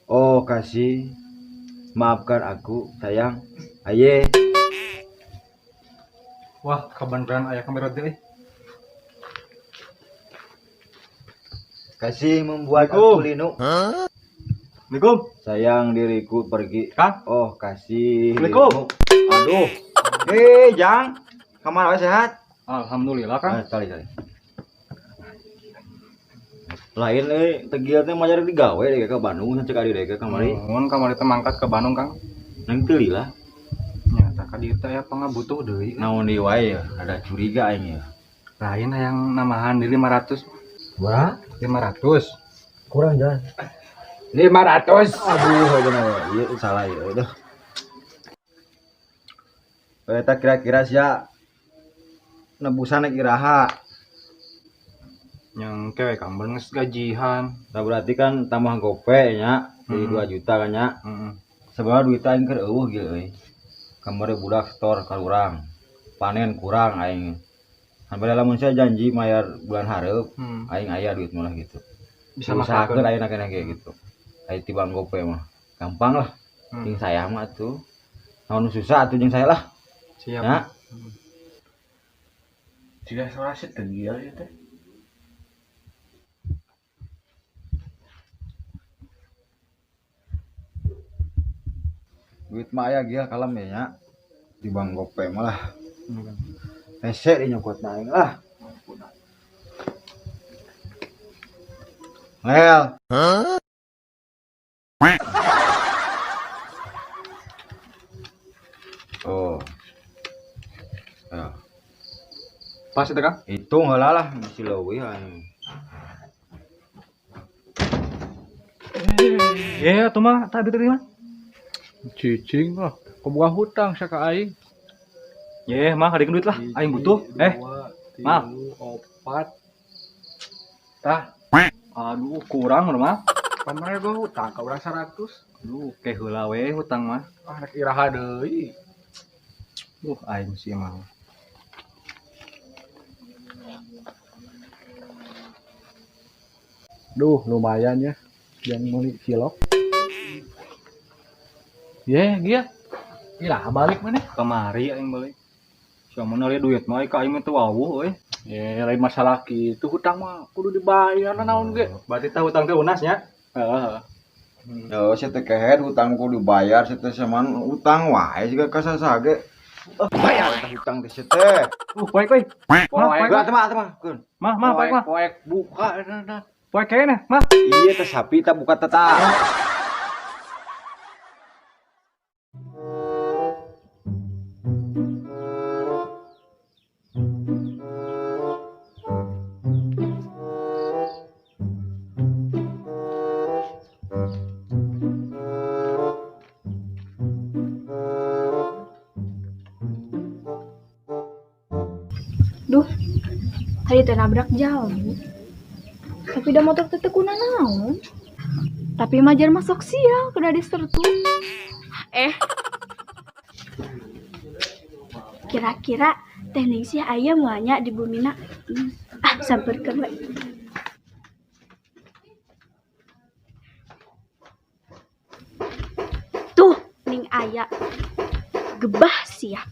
Oh kasih, maafkan aku sayang. Aye. Wah, kabeneran aya kamera teh. Kasih membuat aku linu. Assalamualaikum. Sayang diriku pergi. Kang. Oh kasih. Assalamualaikum. Aduh. Jang. Kamar awak sehat? Alhamdulillah, Kang. Kali kali. Lain tegiat teh majar digawe deh ke Bandung cek adi deh kamari. Mun kamari teh mangkat ke Bandung, Kang. Nang teu lah. Nya tah ka dieu teh aya pangabutuh deui. Naon deui wae ya, ada curiga aing ya. Lain hayang namahan di 500. Berapa? 500. Kurang jalan. 500. Aduh, bener. Iya salah ya udah. Eta kira-kira sia nebusan iraha. Yang kewe Kang geus gajihan. Nah, berarti kan tambah gope nya jadi 2 juta kan nya. Sebenarnya duit aing keur eueuh geuh euy. Kamari budak store ka urang. Panen kurang aing. Sampai lamun saya janji mayar bulan hareup, aing aya duit malah gitu. Bisa usahakeun ayeuna keneh kayak gitu. Aing tibang gope mah. Gampang lah. Jeung saya mah atuh. Naon susah atuh jeung saya lah. Siap. Ya. Jika suara sih tegil ya teh. Duit mah aya gila kalem ya nya. Tibang gope malah. Hese di nyokot aing lah. Lel. Huh? Oh. Ya. Pas itu Kang? Hitung heula lah masih leuwih aing. Ya, tuh mah tadi tadi mah. Cicing lah, kok buka hutang sia ka aing. Ye, mah kadieun duit lah, aing butuh. Mah. 4. Tah. Aduh, kurang mah. Pan mana gua hutang ka urang 100. Aduh, ke heula we hutang mah. Ah, rek iraha deui. Aing sih mah. Duh, lumayan ya. Yang meuli cilok. Ye, gia. Iraha balik maneh? Kamari aing balik. Sia mana liat duit mah ka aing mah teu wawuh euy. Ye, lain masalah kitu hutang mah kudu dibayar naon ge. Berarti tah hutang teh unas nya? Heeh. Yo, sia teh kehed hutang kudu dibayar, sia teh saman utang wae siga ka saha ge. Bayar tah hutang teh sia teh. Poek euy. Poek. Mah, mah, mah, keun. Mah, mah, poek mah. Poek buka eta. Poek keneh, mah. Iya teh sapi tah buka teh tah. Duh, tadi teh nabrak jalmi. Tapi da motor teh teu kunanaon. Tapi majar masuk sial kudu disertu. Kira-kira teh Ningsih aya moal nya di bumina. Ah, sampeurkeun we. Tuh, ning aya. Gebah sia.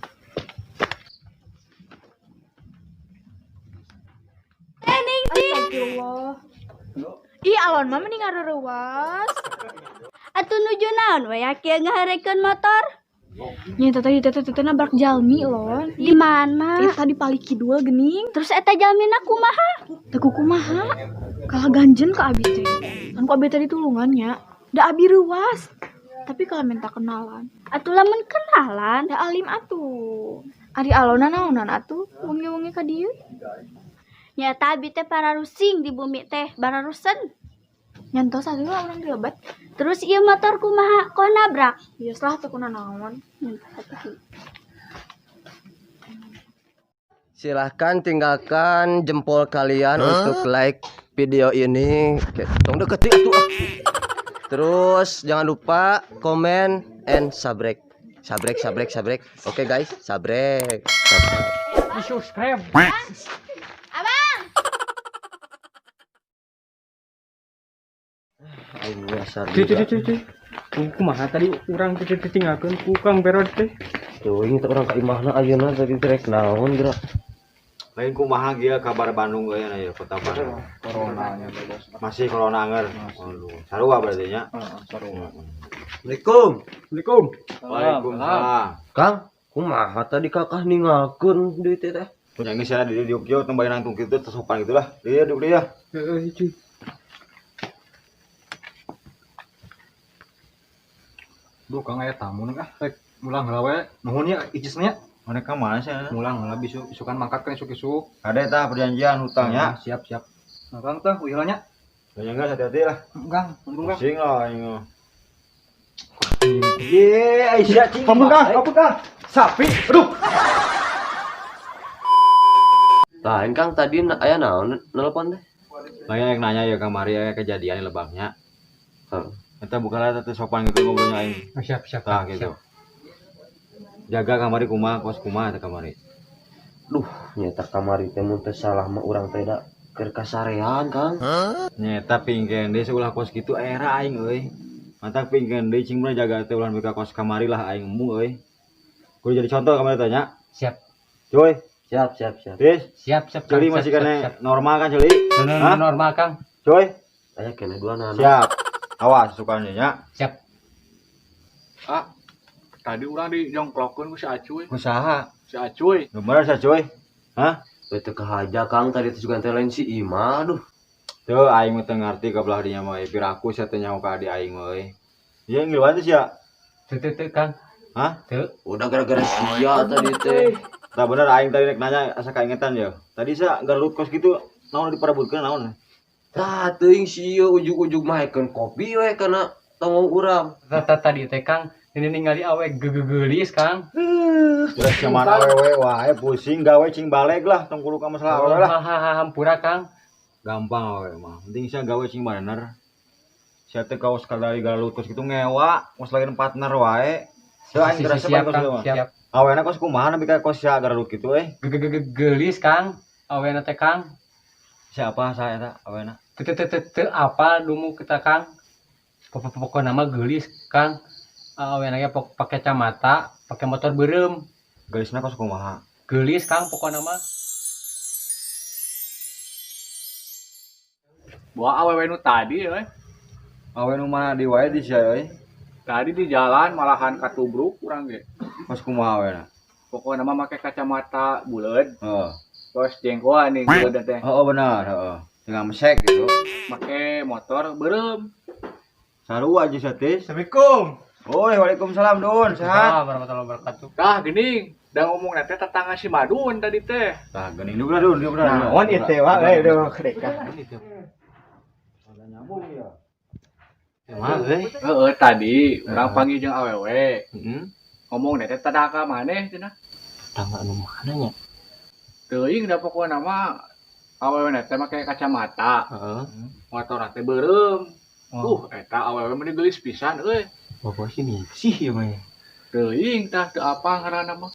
Astagfirullah. Ih, alon mah mending ngareureuwas. Atuh nuju naon we kieu ngaherekeun motor? Nya tadi teteh nabrak jalmi lon. Di mana? Ih, tadi pali kidul geuning. Terus eta jalmina kumaha? Teu kumaha? Kalah ganjen ka abi teh. Kan ku abi tadi tulungan nya. Da abi reuwas. Tapi kalau minta kenalan. Atuh lamun kenalan, da alim atuh. Ari alona naonan atuh wengi-wengi ka dieu. Nyata abi teh pararusing di bumi teh, bararusen. Nyantos atuh lah urang dilebat. Terus ieu motor kumaha kok nabrak? Geus lah teu kunanaon. Silahkan tinggalkan jempol kalian untuk like video ini. Tong deket atuh. Terus jangan lupa komen and subrek. Subrek, subrek, subrek. Oke guys, subrek. Di subscribe. Abang. Aing nyasar. Cuy cuy cuy cuy. Kumaha tadi urang teh ditinggalkeun ku Kang Berod teh. Teuing teh urang ka imahna ayeuna tadi rek naon geura. Lain kumaha gila kabar Bandung euy aya kota Bandung. Corona nya bos. Masih corona anger. Aduh, sarua berarti nya. Heeh, sarua. Assalamualaikum. Assalamualaikum. Waalaikumsalam. Kang, kumaha tadi kakak ninggalkeun duit teh? Yang geus di dieu kieu tong bari nangtung kitu sopan gitu lah. Dia duduk dia. Heeh, cuy. Duh, Kang aya tamu nih ah, rek mulang heula we. Nuhun nya icisnya. Mereka mana sih? Mulang heula bisu isukan mangkat kan isuk-isuk. Ada tah perjanjian hutangnya. Siap, siap. Nah, Kang tah uih heula nya. Ya enggak hati-hati lah. Kang, untung Kang. Pusing lah aing. Ye, Aisyah cing. Ampun Kang, ampun Kang. Sapi. Aduh. Lain Kang tadi aya naon nelpon teh? Lain yang nanya ya kamari aya kejadian lebaknya. Heeh. Eta bukanlah teh sopan gitu ngobrolnya aing. Oh, siap, siap. Tah gitu. Jaga kamari kumaha kos kumaha eta kamari. Duh, nyata kamari teh mun teu salah mah urang teh da keur kasarean, Kang. Nyeta pingkeun deui seulah kos kitu era aing euy. Mantap pingkeun deui cing bener jaga teh ulah nepi ka kos kamari lah aing embung euy. Kudu jadi contoh kamari teh nya. Siap. Cuy. Siap, siap, siap. Tis. Siap, siap. Celi masih kena normal kan Celi? Normal, Kang. Cuy. Aya kene dua nana. Siap. Awas sukanya nya. Siap. Ah, tadi urang dijongklokeun ku si Acuy. Ku saha? Si Acuy. Nu bener si Acuy. Hah? Teu kahaja Kang tadi teh juga teh lain si Ima aduh. Teu aing mah teu ngarti ka belah dinya mah piraku sia teh nyaho ka adi aing mah euy. Ieu ngiluan teh sia. Teu teu teu Kang. Hah? Teu. Udah gara-gara sia tadi teh. Tah bener aing tadi rek nanya asa kaingetan ya. Tadi sia galut kos kitu naon diparebutkeun naon? Tah teuing si ieu ujug-ujug mah haekeun kopi we kana tongong urang. Tadi teh Kang ini ningali awe gegegeulis Kang. Terus cuman awewe wae pusing gawe cing baleg lah tong kudu ka masalah awewe lah. Hampura Kang. Gampang awewe mah. Penting sia gawe cing bener. Sia teh kaos kadari galut kos kitu ngewa, kos lain partner wae. Teu aing terasa siap, kos Kang, mah. siap. Awena kos kumaha nepi ka kos sia galut kitu euy. Gegegeulis Kang. Awena teh Kang. Siapa saya eta awena? Teu teu teu teu apa dumu kita Kang. Pokokna mah geulis Kang. Awena ge pake kacamata, pake motor beureum. Geulisna kos kumaha? Geulis Kang pokokna mah. Bawa awewe nu tadi euy. Awe nu mana di wae di sia euy. Tadi di jalan malahan katubruk urang ge. Kos kumaha awena? Pokokna mah make kacamata buleud. Heeh. Terus jengkoan nih buleud teh. Heeh benar, heeh. Tinggal mesek gitu. Make motor beureum. Sarua aja sia Tis. Assalamualaikum. Oi, waalaikumsalam Dun, sehat? Waalaikumsalam warahmatullahi wabarakatuh. Tah geuning, da ngomong teh tetangga si Madun tadi teh. Tah geuning dulu Dun, dulu. Naon ieu teh wae euy kereka. Ada nyambung ya. Emang euy. Heeh, tadi urang panggil jeung awewe. Heeh. Ngomong teh tetangga maneh cenah. Tetangga anu mana nya? Teuing da pokona mah awewe teh make kacamata. Heeh. Motor teh beureum. Eta awewe mah geulis pisan euy. Bapak sini sih ya mah. Teuing tah teu apa ngaranna mah.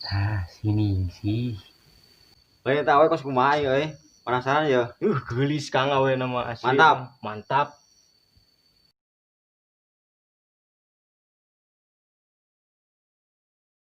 Tah sini sih. Lain eta awe kos kumaha euy. Penasaran ya? Geulis Kang awe nama asli. Mantap. Mantap.